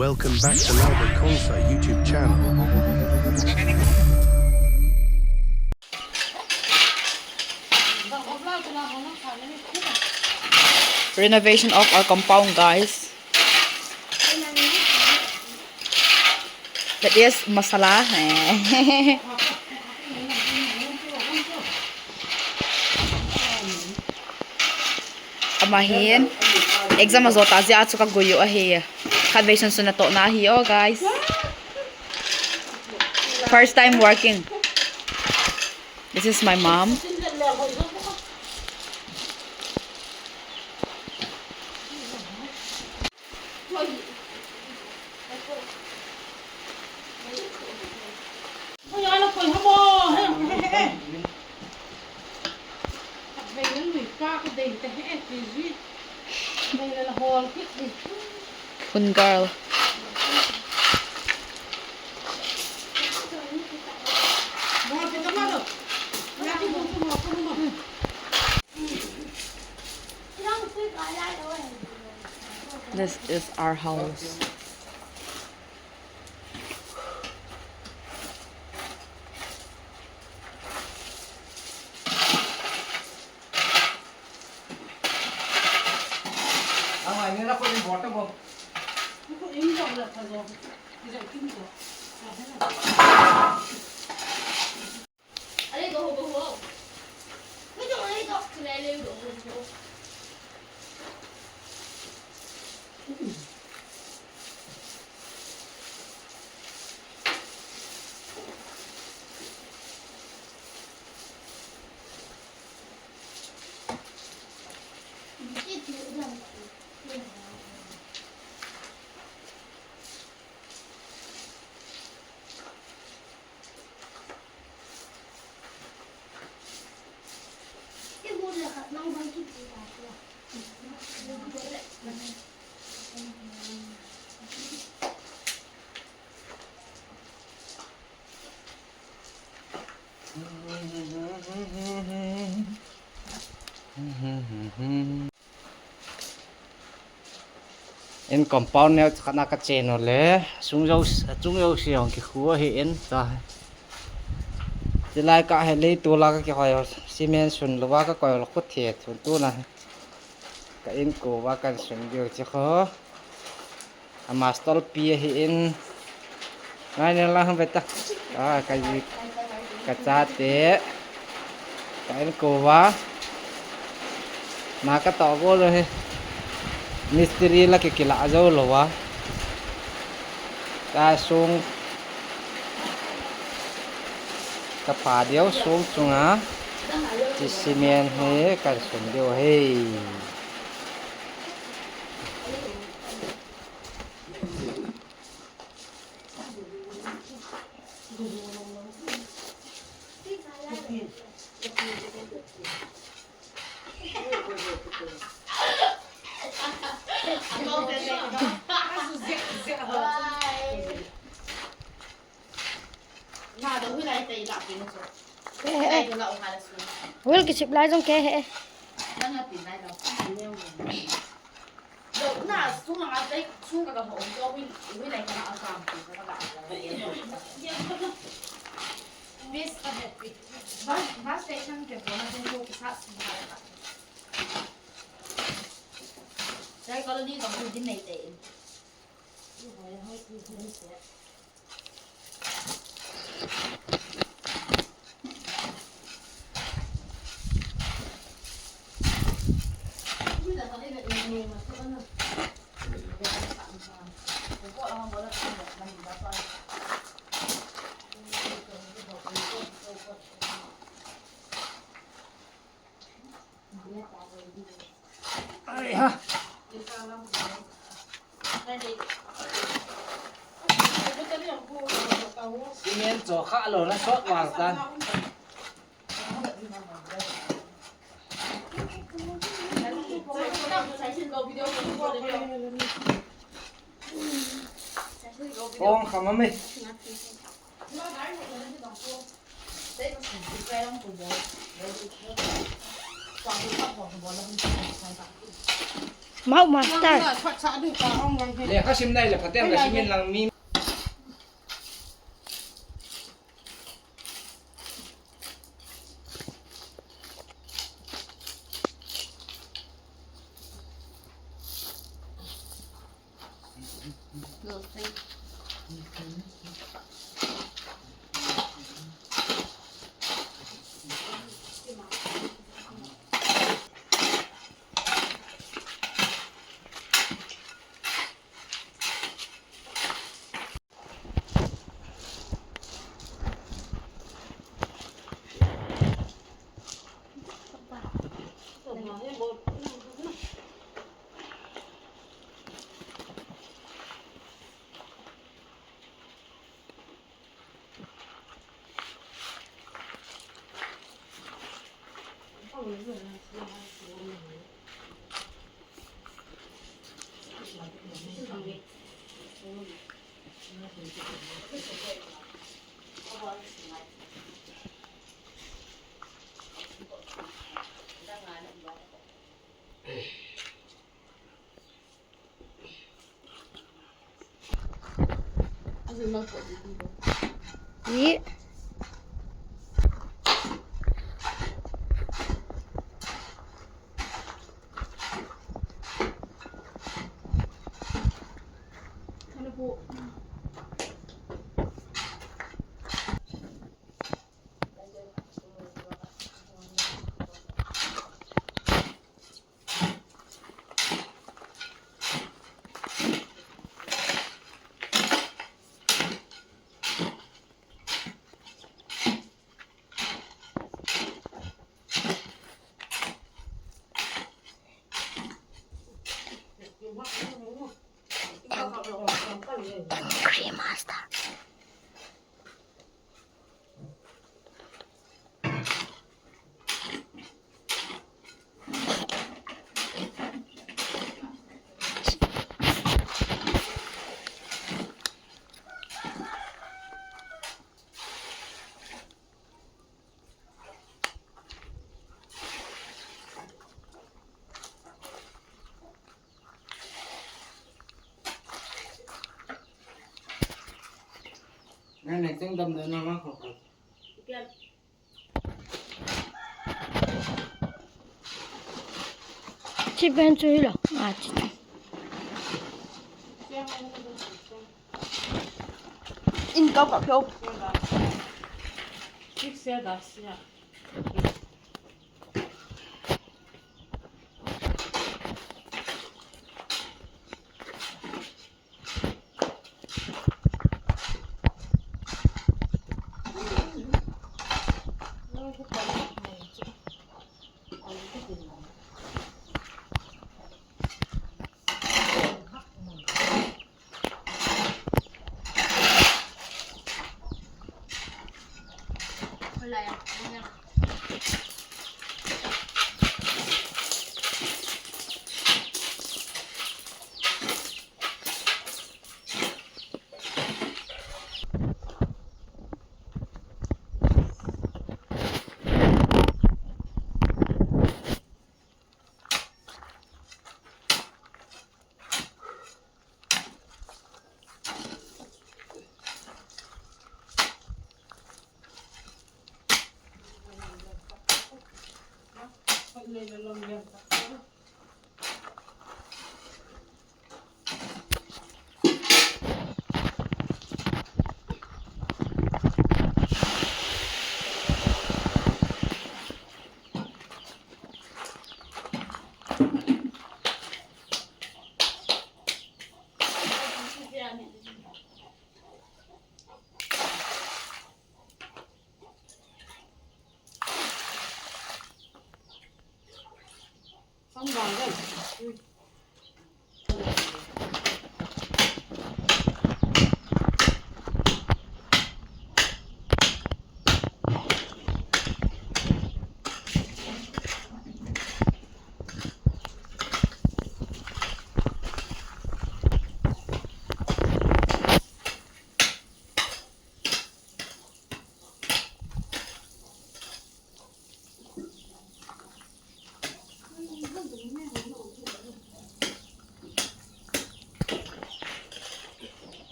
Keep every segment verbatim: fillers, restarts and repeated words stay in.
Welcome back to Lalbert Khonsai YouTube channel. Renovation of our compound, guys. That is masala. Ama hin exam ajo ta jeh a chu ka gui u ahi. Khatvei sun sun a tohna ahi o, guys. First time working. This is my mom. Hun girl. This is our house. In compound neo khat na ka chen u le, sung jo, chung jouse hung kikhu ahi in ta. Chulai ka he lei tol a ka kihoi u, cement sun lou a ka koi u le khu the thun tuna. Ka inko uva kan sun diu chi kho. Ama stolpi ahi in. Ngai ne la hang beta. A, ka ji, ka chate. Ka inko uva. Na ka toh bol u hi. Mistri la ki kila jou lou va. Ka sung. Ka pha diu sung chunga. Chi cement hi kan sun diu hi. Will kichip lai jong ke he. Colony jong din nei te. Cement cho kha lou na sot vang tan. Kong kha mami. Mau master. Lekha sim nai le phaten ka simin lang mi. Ih. Cream master. Nang nang teng dam dam nang nang kho kho. Chi pen chu hilo. A chi. In kau ka pyo. Six ya da sia.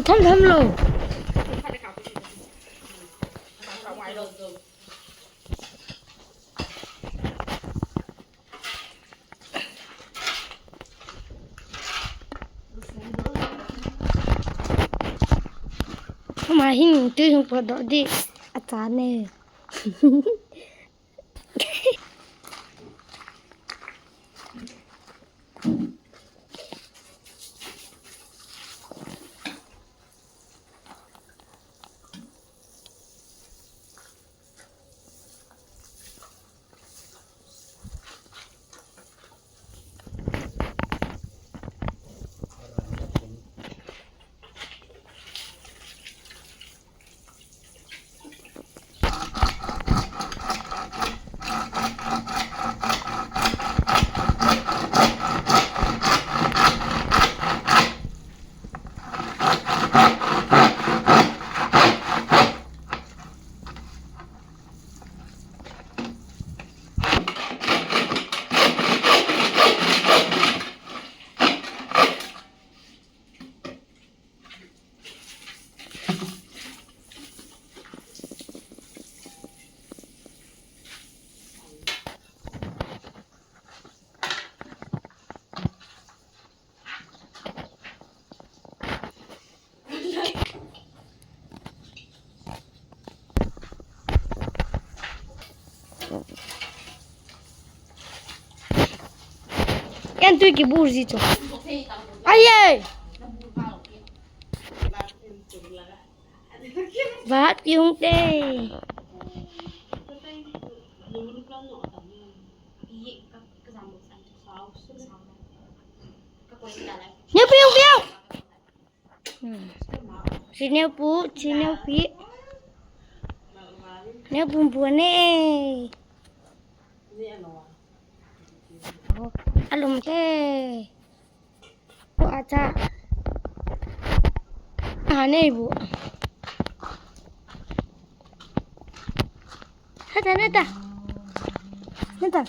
Tham tham lo. Ama hin tui hung potdoh di acha ne. Yan tui kibur ji chu. Ai ye. Vat yung te. Neo pi, neo pi. Hmm. Si neo pu, si neo pi. Neo pu pu ne. Oh, alum te. Pu acha. Ah, nei bu. Hata, neta. Neta.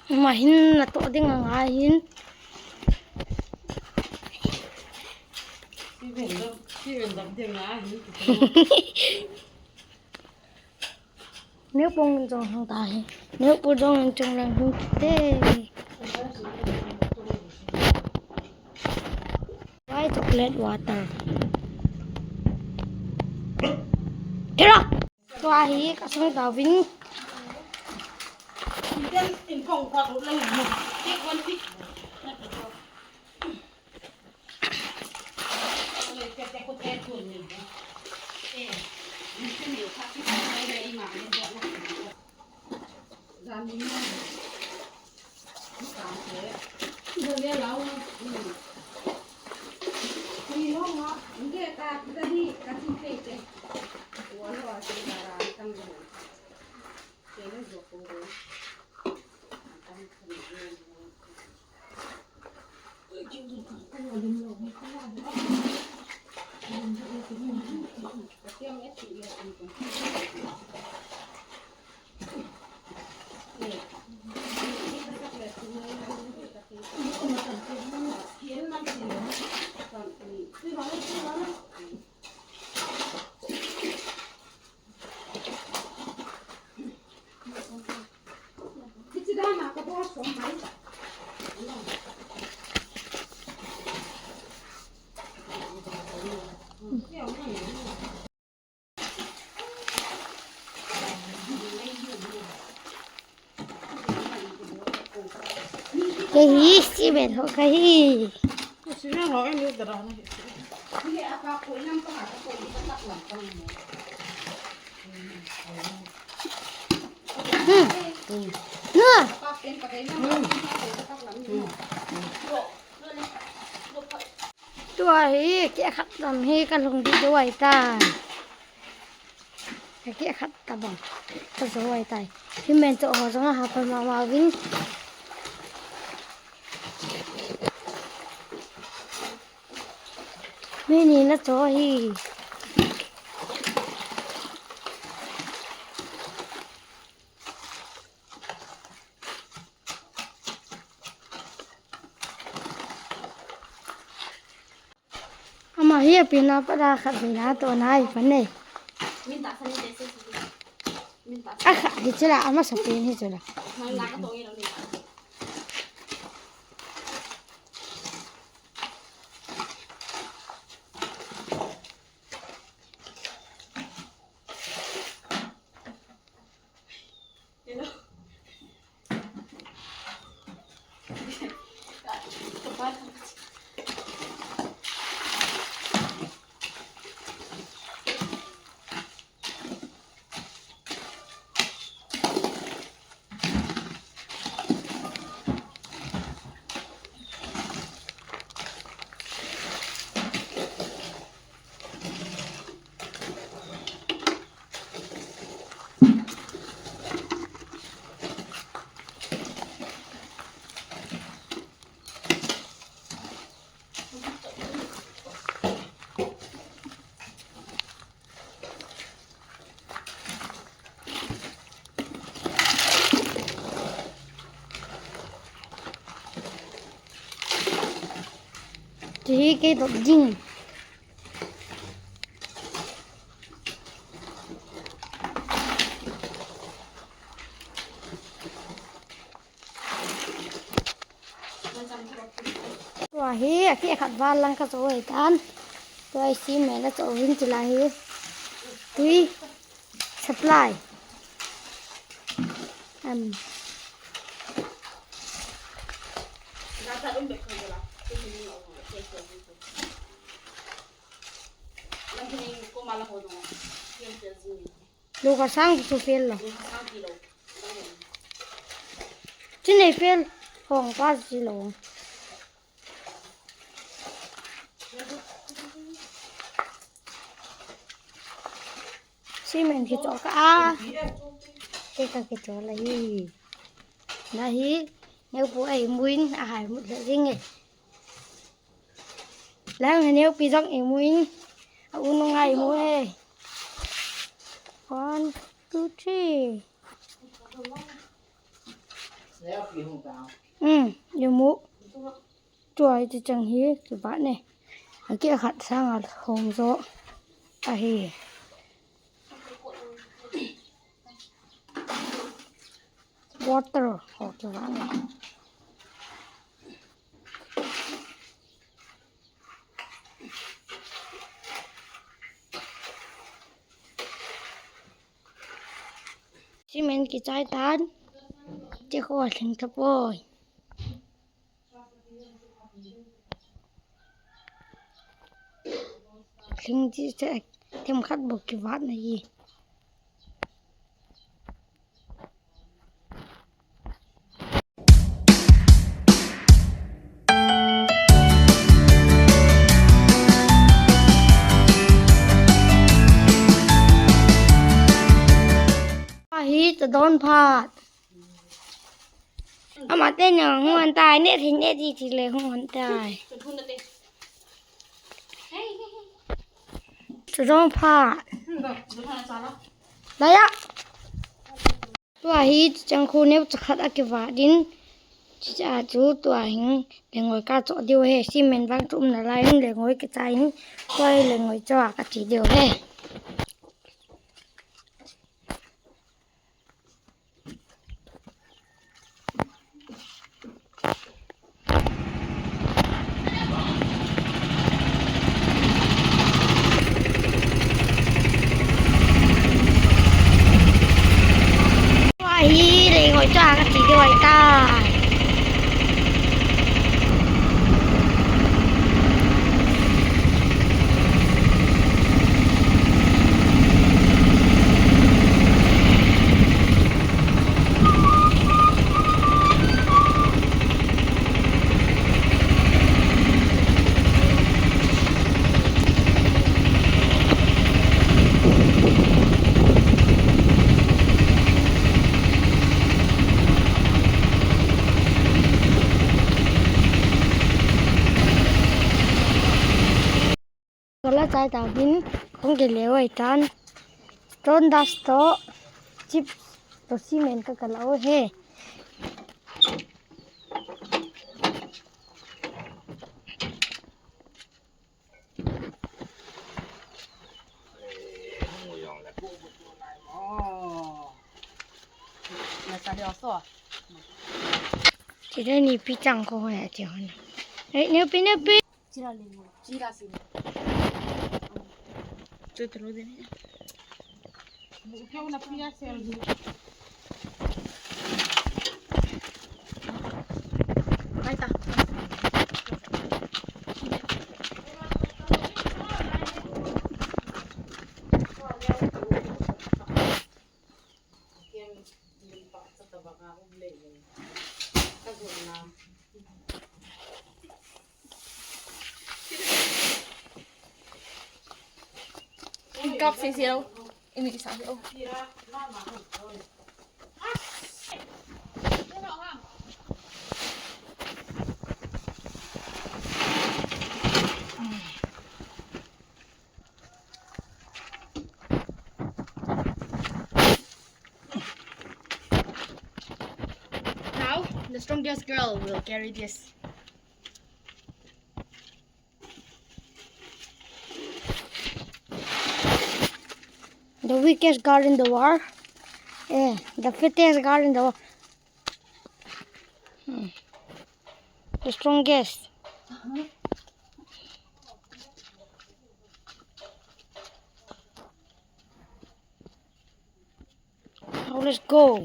Ama hin natoh ding anga hin. Neo pung jong hung ta hi. Neo pu jong in chung lang hung te. White chocolate water. Tira. Tua hi ka sung ta vin. Kahi, simen ho kahi. Simen ho, ini darah ni. Hmm. Hmm. Nah. Hmm. Hmm. Tua hi, keh khat tam hi ka lhung dih deuh ahitai. Keh khat tabang ka jo ahitai. Hi men cho ho jong a hapha mama uvin. Mi ni na cho hi. Hi a pina pa da khat pina to nai pa nei. A kha hi chila ama sa pin hi chila. Ti hi kei dot ding. Tua hi, a keh khat val lang ka cho hei tan. Tua hi cement a cho vin chila hi. Tui supply. Em. Lo ka sang chu fel lo. Chin nei fel. Hong pa chi lo. Cement kicho ka a. Ke ka kicho la hi. Na hi. Neu pu ai muin a hai mut le jing e. Lang he neu pi jong i mu in. A u nunga i mu e. One, two, three. Um, i mu. Tua i ti chang hi, ti ba ne. A keh khat sang a hong jo. A hi. Water, ho ti ba ne. Cement kichai tan. Che kho lhing ta poi. Lhing chi che themkhat bou kivat na hi. Ahi, ta don phat. Ama te na hung an tai, ne thin ne ti ti le hung an tai. Ta don phat. La ya. Tua hi chang khu neu chakhat a kivat in, chi cha chu tua hin lengoi ka cho diu he, cement vang chu um na lai in lengoi kichai in, tua hi lengoi cho a ka chi diu he. Tua hi lengoi cho a ka chi diu ahi tai. Kola chai ta bin, kong ke leo ai tan. Stone dust to, chip to cement ka kala o he. Chida ni pi chang ko ya ti hon. Eh, ni pi, ni pi. Chu tu lo de ni. Kai ta. Kap sisi lo. Imi kisa lo. Now, the strongest girl will carry this. The weakest girl in the world. Eh, the fittest girl in the world. Hmm. The strongest. Now let's go.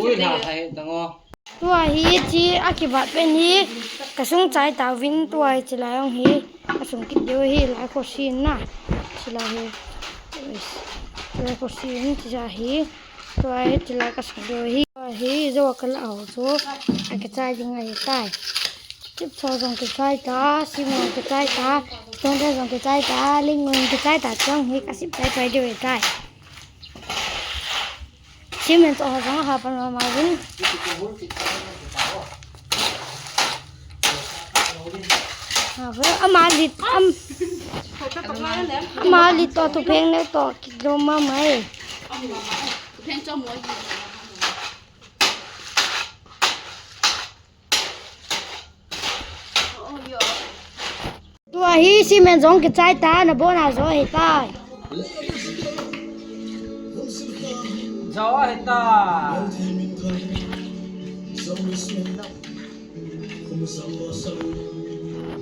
Ui, ha, hai, tango. Tua hi chi a kibat pen hi kasung chai tauvin tua hi chi lai ong hi kasung kit diu hi lai ko sin na chi lai hi lai ko sin chi ja hi tua hi chi lai kasung diu hi tua hi jo kala ho chu a kichai ding ahi tai. Chip cho jong kichai ta, sim jong kichai ta, stone jong kichai ta, ling jong kichai ta, chong hi kasip chai chai diu ahi tai. Cement ho jong aha pan mama jin. Ama lit am ama lit to thupheng ne to kilo mama e. Tua hi cement jong kichai ta, na bon a jo hi tai. Jo hi tai.